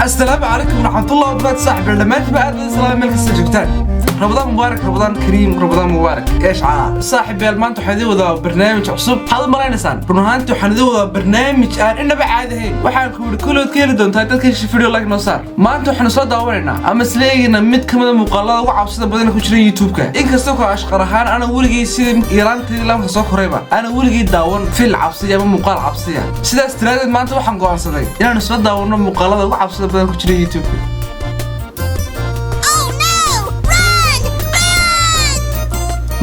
Asalaamu calaykum waraxmatullahi wabarakaatu. Saaxiib, dhammaantiin aad baan salaam meel kasta joogtaan. Ramadaan mubaarak, Ramadaan kariim, Ramadaan mubaarak. Eesh calaa saaxiib, maanta waxaan idin wadaa barnaamij cusub. Maxaad u malaynaysaan? Run ahaantii waxaan idin wadaa barnaamij aan inaba caadi ahayn. Waxaan ku yidhi kulligood ka heli doontaa dadka hesha video like noo saar. Maanta waxaanu soo daawanaynaa ama isla eegaynaa mid ka mid a muuqaalada ugu cabsida badan ku jira YouTube-ka. Inkastoo ka ashqar ahaan ana weligay sida yaraanteedii lamka soo korayba ana weligay daawan fil cabsiya ama muuqaal cabsiya, sidaas daraadeed maanta waxaan go'aansaday inaanu isla daawano muuqaalada ugu cabsida badan ku jira YouTube-ka. Oh no! Run! Run!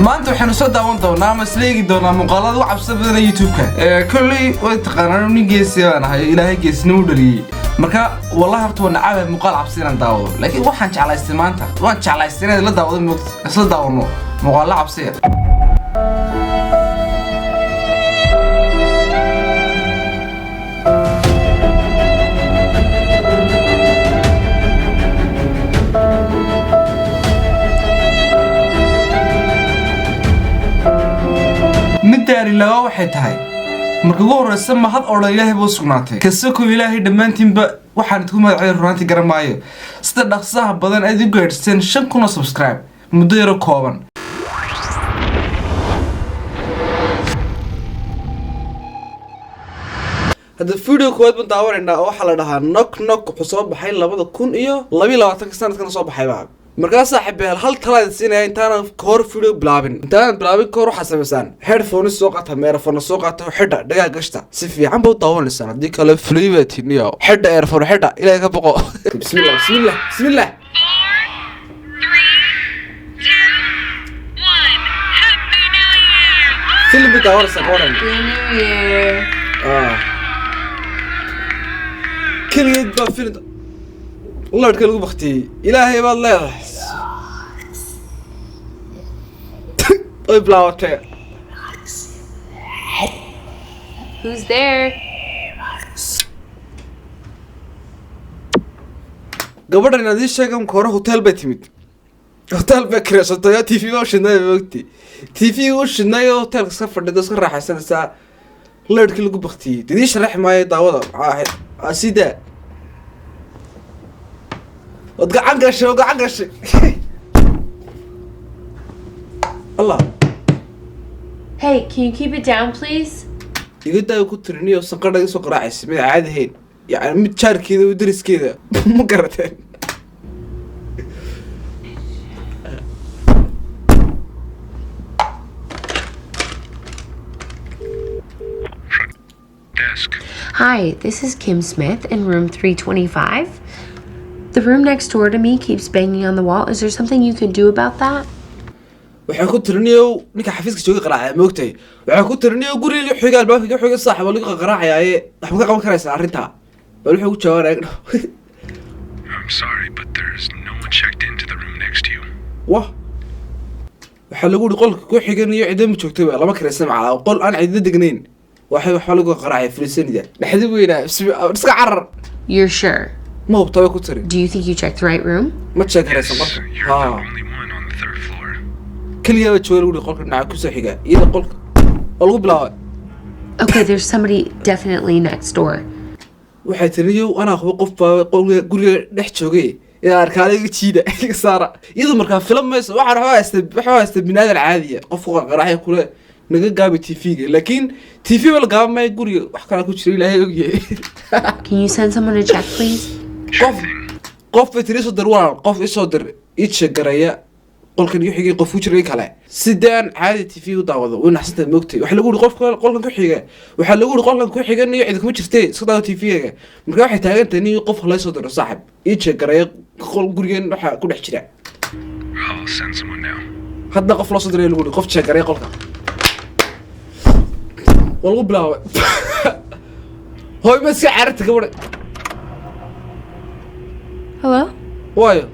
Maanta waxaanu soo daawan doonaa ama isla eegi doonaa muuqaalada ugu cabsida badan ee YouTube-ka. Kolley way taqaanaan, nin geesi baan ahay, Ilaahay geesnimo u dhaliyey. Marka wallahi horta waa nacaabay muuqaal cabsi inaan daawado, laakiin waxaan jeclaystay maanta, waan jeclaystay inaan la daawado, moogta, isla daawano muuqaalo cabsiya. Middaani laba waxay tahay, marka ugu horreysa mahad oo dhan Ilaahay buu sugnaatay, kasako Ilaahay. Dhammaantiinba waxaan idinku magacay runaantii garan maayo sida dhaqsaha badan aad u gaadhseen 5,000 oo subscribe muddo yaro kooban. Hadda video koowaad baan daawanaynaa oo waxaa la dhahaa Knock Knock. Wuxuu soo baxay 2022-ka, sanadkana soo baxayba. Markaa saaxiibeel, hal talaad siinaya intaanan kahor video bilaabin, intaanan bilaabin kahor waxaad samaysaan headphone soo qaata, earphone soo qaata, xidha dhagaa gashta, si fiican ba u daawanaysaan. Haddii kale fulay baa tiniyo. Xidha earphone, xidha, Ilaahay ka boqo. Bismillah, bismillah, bismillah. Four, three, two, one. Happy New Year! Film bay daawanaysaa gabadhan. Happy New Year. Ah. Keligeed baa film lardka lagu baktiyey. Ilaahay baad leedahay, way bilaabatee. Who's there? Gabadhan inaad ii sheegan ka hore, hotel bay timid, hotel bay kireysatay oo TV ba u shidnay, mogti TV u shidnay oo hotelka iska fadhida, iska raaxaysanaysaa. Leerhkii lagu baktiyey did ii sharaxi maayo. Daawada maxaa ahayd? Ah, sidaa waad gacan gashay oo gacan gashay. Allah. Hey, can you keep it down, please? Iga daayo ku tiriniyo sanqadha iga soo qaraacaysa, mid caadi ahayn, yani mid jaarkeeda oo dariskeeda ma garateen. Desk. Hi, this is Kim Smith in room 325. The room next door to me keeps banging on the wall. Is there something you can do about that? Waxay ku tiriniyo ninka xafiiska jooga qaraacaya, moogtahay. Waxay ku tiriniyo guriga xiga, albaabka xiga, saaxiib, lagu qaraacayaaye, wax ma ka qaban karaysaa arrintaa? Bal wuxuu ku jawaabaya. I'm sorry, but there's no one checked into the room next to you. Wah, waxaa lagu yidhi qolka ku xigan iyo cidda ma joogtaba, lama karaysa macalaa, qol aan cidda degnayn waxay waxba lagu qaraacaya. Filisanida dhexdi weynaa, iska carar. You're sure? Ma hubta, bay ku tiri. Do you think you checked the right room? Ma check karaysan Yes, qolka? you're Ha. the only one on the third floor. Keliya baa jooga lagu yidhi qolka dhinaca kusoo xiga iyada, qolka oo lagu bilaabay. Okay, there's somebody definitely next door. Waxay tiri yow anaa qabo qof baa qolka guriga dhex joogay inaa arkaala, iga jiida, iga saara. Iyadu markaa filan mayso, waxaan waxaa haysta binaadan caadiya, qofku qaraxay kule naga gaabi TV-ga, laakiin TV ba la gaaban maayo, guriga wax kalaa ku jira, Ilaahay ogyahay. Can you send someone to check, please? Sure Qof thing. qof bay tiri isoo dir walaal, qof isoo dir ii jeegaraya qolkan igu xigay, qof ku jiray kale, sidaan caadi TV u daawado. Way naxsantahay, moogtay. Waxaa lagu yidhi qofka qolkan ku xiga, waxaa lagu yidhi qolkan ku xigan iyo cid kuma jirtay, iska daawo TV-ga. Marka waxay taagan tahay nin qof lay soo diro, saaxib, ii jeegaraya qol gurigeen waxa ku dhex jira. I'll send someone now. Hadda qof loo soo diray lagu yidhi, qof jeegaraya qolka waa lagu bilaabay. Hooy, ma iska cararta gabadha? Hello? Waayo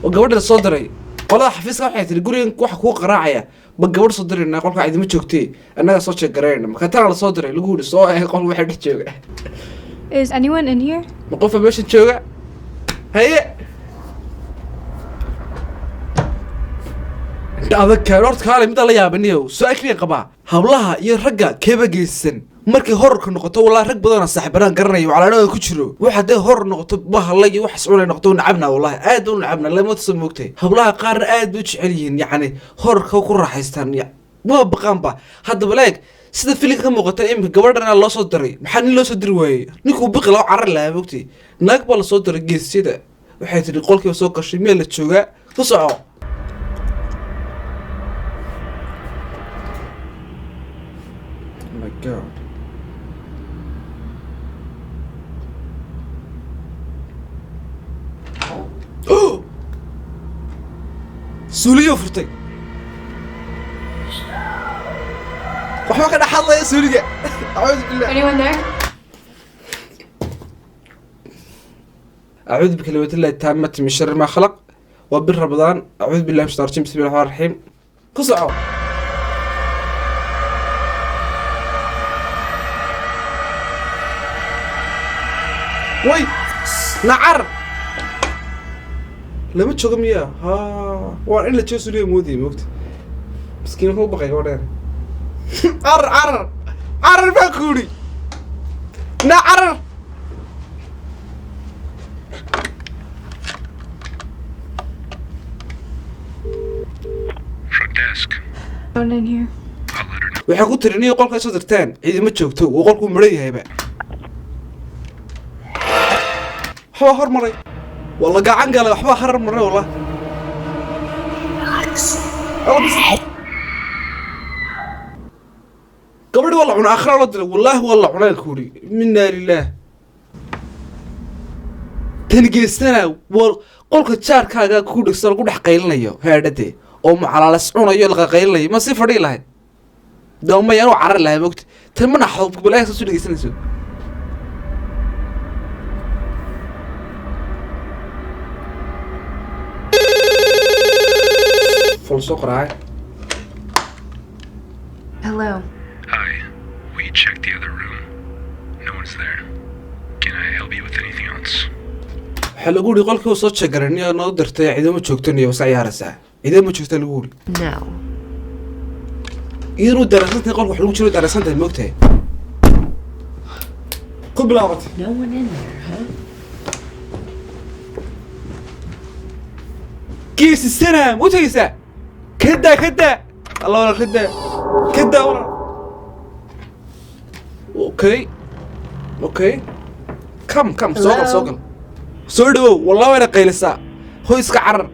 oo gabadha la soo diray qolada xafiiska waxay tiri gurigan waxa kuu qaraacaya ba gabadh soo dirayna, qolka cidima joogtee, annagaa soo jeegarayna. Marka tana la soo diray lagu yidhi soo eeg qolka waxa dhex jooga. Is anyone in here? Ma qofka meeshan jooga? Haye, indhaha Indha adag kaan horta kaale midaan la yaabaniyow su-aal kaliya qabaa hablaha iyo ragga keeba geysan markay horarka noqoto wallahi rag badanoo saaxiibanaan garanayo calaanada ku jiro wax hadday horar noqoto bahalla iyo wax iscunay noqoto u nacabnaa wallahi aad u nacabnaa lama tusa moogtay hablaha qaarna aad bay u jecel yihiin yacni horarka ku raaxaystaan ma baqaanba haddaba leeg sida filinka ka muuqata iminka gabadhana loo soo diray maxaa nin loo soo diri waayey ninkuu biqi loo carar lahaa moogtay naag baa lasoo diray geesyada waxay tidhi qolkiiba soo gashay meel la joogaa ku soco. Oh my God. Oh! Suuliyo furtay. Waxba ka dhex hadlaya suuliga. Acuudu billah. Anyone there? أعوذ بكلمات الله التامة من شر ما خلق وبر رمضان أعوذ بالله من الشيطان الرجيم بسم الله الرحمن الرحيم قصعوا. وي نعر لما تشوف مياه ها وين إلا تشوف سوريا مودي موقت مسكين هو بقى يقول عر عر عر باكوري نعر. Front desk. No one in here. I'll let her know. Waxay ku tiri niyo qolka ay soo dirteen ciidama joogto uu qolku maran yahayba waxbaa hormaray walla gacan galay waxbaa harar maray wallah. Gabadhi waa la cunay aakhira loo diray wallaahi waa la cunay ku yidhi minaa lilaah tan geystana waa qolka jaarkaaga ku dhegsan lagu dhex qaylinayo heedhade oo mucalaalas cunayo laqa qaylinayo ma sii fadhii lahayd doomay anuu carar lahay mogta tan ma naxdo balaahi soo dhegeysanayso. Fol soo qoraay. Hello. Hi. We checked the other room. No one's there. Can I help you with anything else? Waxaa lagu yidhi qolkii uu soo jeegaray noo dirtay ciidamo joogtan iyo wasa ciyaaraysaa ciidamo joogta lagu yidhi. No. Iyadoo daraasantahay qolka wax lagu jiro daraasantahay moogtahay ku bilaabatay. No one in there, huh? Geesi sana ma u tegaysaa kadaa kadaa alla walaal kadaa kadaa walaal. Okay okay come come soo gal soo gal soo dhawow wallah wayna qaylisaa hoy iska carar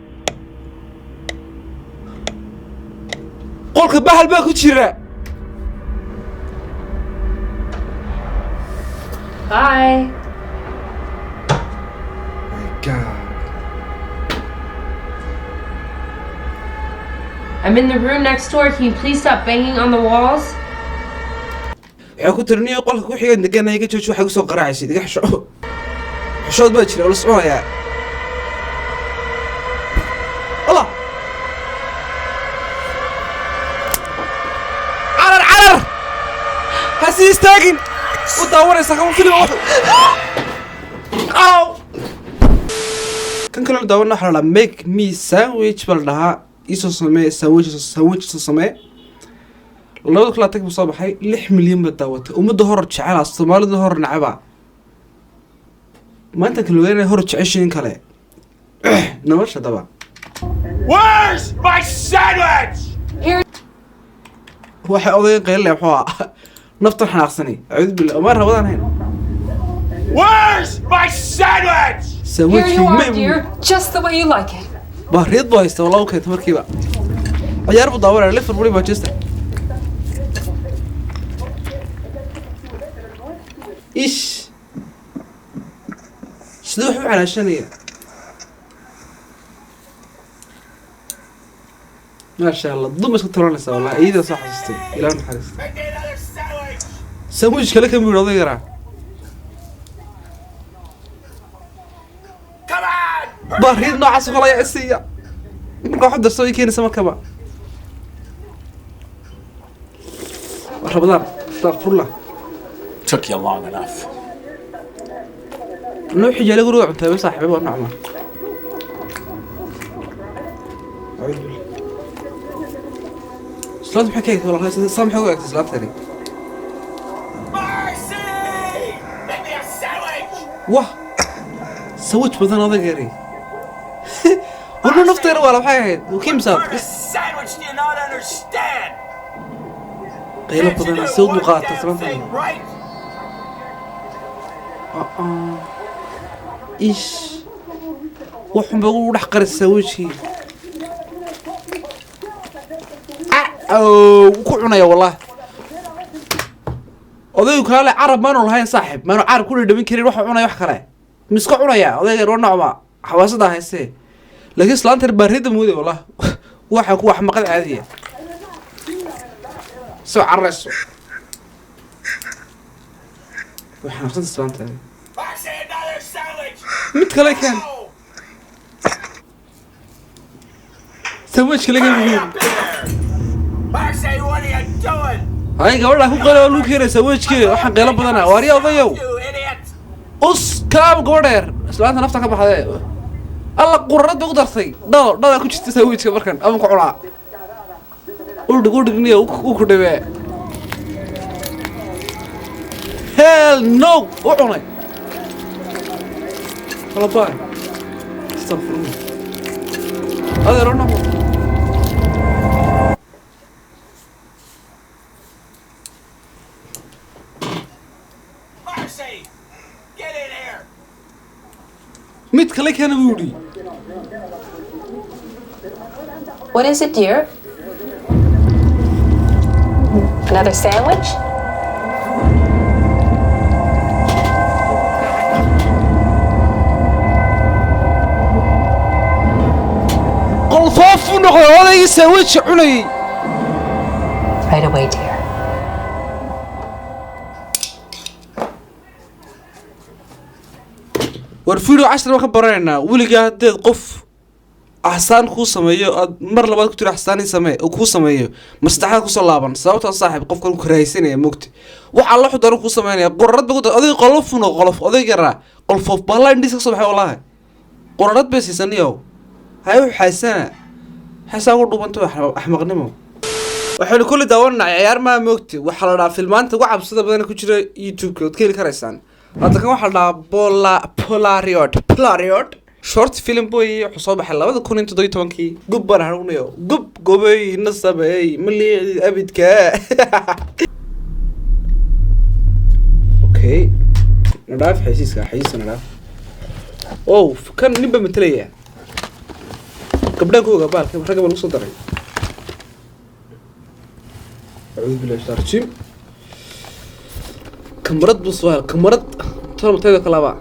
qolka bahal baa ku jira. Bye. My God. I'm in the room next door. Can you please stop banging on the walls? Waxay ku tiri niyo qolka ku xiga deganaya iga jooji waxay ku soo qaraacaysa iga xisho xishood baa jira oo la soconayaa Allah carar carar ha sii istaagin u daawanaysa kama film wax aw kan kale la daawana waxaa la dhahaa make me sandwich baa la dhahaa iisoo samee sandwich sandwich soo samee labada kala tag buu soo baxay 6 milyan baa daawatay ummadda horor jecela Soomaalida horor nacaba maanta kala weynay horor jeceshiin kale nolosha daba. Where's my sandwich? Here. Waxay odaygan qaylinaya muxuu ahaa naftan xanaaqsanay acuudu billah uma rabadaan hayn. Where's my sandwich? Sandwich Here you are, ma- dear. Just the way you like it. Baariid buu haystaa wallah u keentay markiiba ciyaar buu daawanaya Liverpool iyo Manchester. Ish sidee wax u calaashanaya maasha Allah dum iska talanaysa wallah iyada soo xasuustay ilaa naxariista. Make me another sandwich! Sandwich kale ka mid oday yaraa. Come on! Baariid noocaas oo kale ayaa isiiya marka wax darso ay keenaysa markaba Ramadaan astaghfirullah. Took you long enough. Nuuxi jeela guriga cuntaa bas saaxiibay waa nacma. Islaanta maxay ka eegtay walahi? Saa maxay uga eegtay islaantani? Mercy! Make me a sandwich! Wah, sawaj badan odag yari. Warma nafteena waa maxay ahayd? Kimsaad What sandwich do you not understand? Qaylo Can't you badan do sawd one buu qaatay damn islaantani. thing right? Ish, waxun bay ugu dhex qarisay wejigii. Wuu ku cunaya wallah. Odaygu kaale carab maanu lahayn saaxib, maanu carab ku dhadhamin karin waxa cunaya wax kale. Miska cunaya odayga war nocma xawaasada haystee. Laakiin islaantan baarida mooday wallah. Waxa ku wax maqal caadiya. Soo carrayso. Way xanaaqsan islaantan. Mercy, another sandwich! Mid kale keen. Oh, Sandwich kale keen. hurry up here! Mercy, what are you doing? Hay gabadha ku qalo lagu keenay sandwichkii waxaan qeylo badanaa. Waarya odayow. You idiot! Us kaam gabadheer. Islaanta nafta ka baxday. Alla qurrada ugu dartay. Dhalo dhala ku jirta sandwichka markan ama ku cunaa. Udhig udhig niyo u ku dhibee. Hell no, u cunay. Kala baay. Astaghfirullah. Adeer oo noqo. Mercy! Get in here! Mid kale keena buu yidhi. What is it, dear? Another sandwich? Qolfoof u noqday odaygii sandwichka cunayay. Right away, dear. War video cashar baan ka baranaynaa. Weligaa haddeed qof axsaan kuu sameeyo aad mar labaad ku tiri axsaan ii samee oo kuu sameeyo, ma saddexaad kusoo laaban. Sababtaa saaxiib qofkan ku karahaysanaya mogti wax alla wuxuu doono kuu sameynaya. Qurarad bay ku dar odayga qolof uno qolof odayga yaraa qolfoof bahala indhiis ka soo baxay wallaahi. Qurarad bay siisaniyow hay u xaysana xaysaa ugu dhubanta axmaqnimo. Waxaynu kulli daawananaa ciyaar maa moogti. Waxaa la dhahaa filmaanta ugu cabsida badan ku jira YouTube-ka ood ka heli karaysaan. Hadda kan waxaa la dhahaa Polariot Polariot short film boy. Wuxuu soo baxay 2017-kii. Gub baan hanuunayo gub gobey na sameey maliicdi abidka. Okay, nadhaaf xaysiiska xaysiiska nadhaaf. Oh, kan nin baa matalaya gabdhaha ku ogaa baalka ragga baa lagu soo daray. أعوذ بالله من الشيطان الرجيم. كمرد بصوال كمرد ترى متى كلابا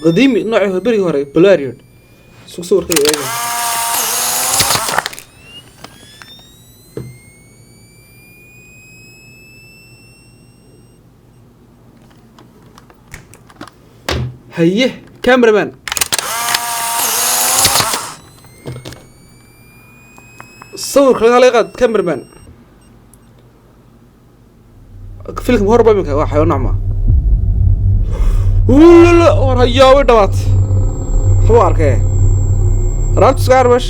قديمي نوعي بري هوري بلاريون سوق صور كذا إيه. هيه كاميرا sawirka laga qaad cameraman filmka hor baa imika waa xayawaan nocma ulala war hayaa way dhawaatay waxbuu arkee raabta iska arbash.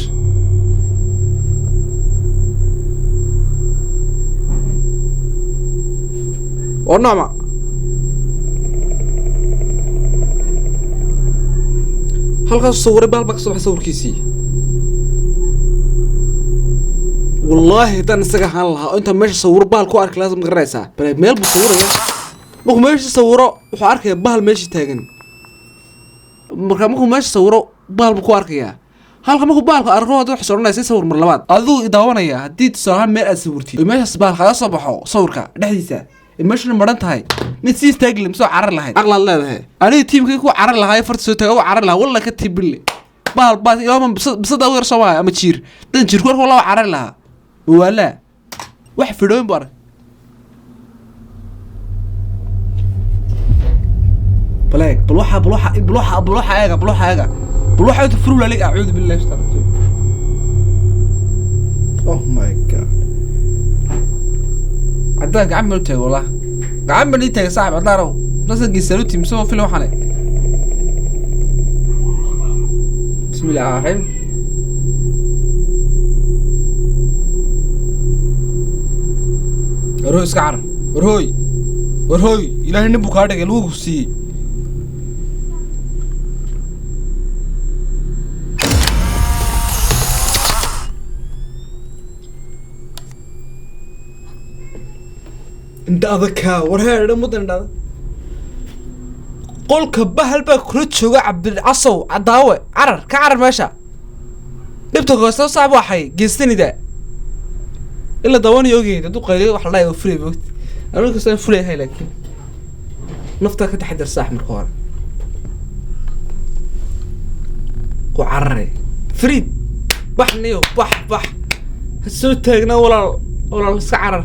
War nocma halkaas sawiray bahal baa ka soo baxay sawirkiisii. Wallaahi haddaan isaga ahaan lahaa oo intaan meesha sawiro bahal ku arki lahaa ma garanaysaa. Bale meel buu sawiraya, markuu meesha sawiro wuxuu arkayaa bahal meesha taagan. Marka markuu meesha sawiro bahal buu ku arkayaa halka. Markuu bahalka arko hadda waxay soconaysa sawir mar labaad adigu daawanaya. Haddii tusaale ahaan meel aad sawirtid oo meeshaas bahal kaga soo baxo sawirka dhexdiisa ee meeshana maran tahay, mid sii istaagi lahayd misoo carar lahayd aqlaad leedahay. Aniga tiimkii ku carar lahaa farta soo taaga u carar lahaa walla ka tiibille bahal baas ilaa bisada ugu yar soo maayo ama jiir dan jiir ku arko walla waa carar lahaa mawaalaa wax fidhooyin bu arag. Baleeg bal waxa bal waxa bal waxa bal waxa eega bal waxa eega bal waxa inta furu lalig. Acuudu billahi shaitaan rajiim. Oh my God, caddaan gacan baan u taagay wallah, gacan baan ii taagay saaxib caddaanow masa geesaluti mise waa film waxane. Bismillahi raxmaan raxiim. Warhooy, iska carar. Warhooy, warhooy, Ilaahay nin buu kaa dhigay, lagu siiyey. Indha adagkaa, war heedha mudan, indha adag. Qolka bahal baa kula jooga. Cabdilcasow cadaawe, carar, ka carar meesha. Dhibta koosta saaxib waxay geestanida ila dawanayo ogeyd. Hadduu qayliyo wax la dhahay waa fulay moogta. Anigu kasta aan fulay ahay, laakiin naftaa ka taxadar saaxib. Marka hore ku carare, fariid, bax niyo, bax, bax, ha soo taagnaa. Walaal, walaal, iska carar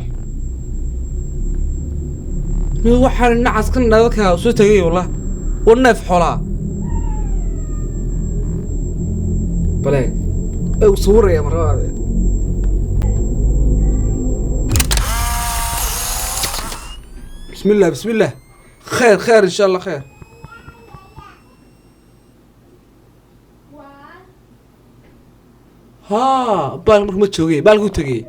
niyo. Waxaan nacas kan dhadadka soo taagay wallah, war neef xoolaa bale ay sawiraya marlabaad. بسم الله، بسم الله، خير خير ان شاء الله خير. ها baal marka ma joogay, baalkuu tegay.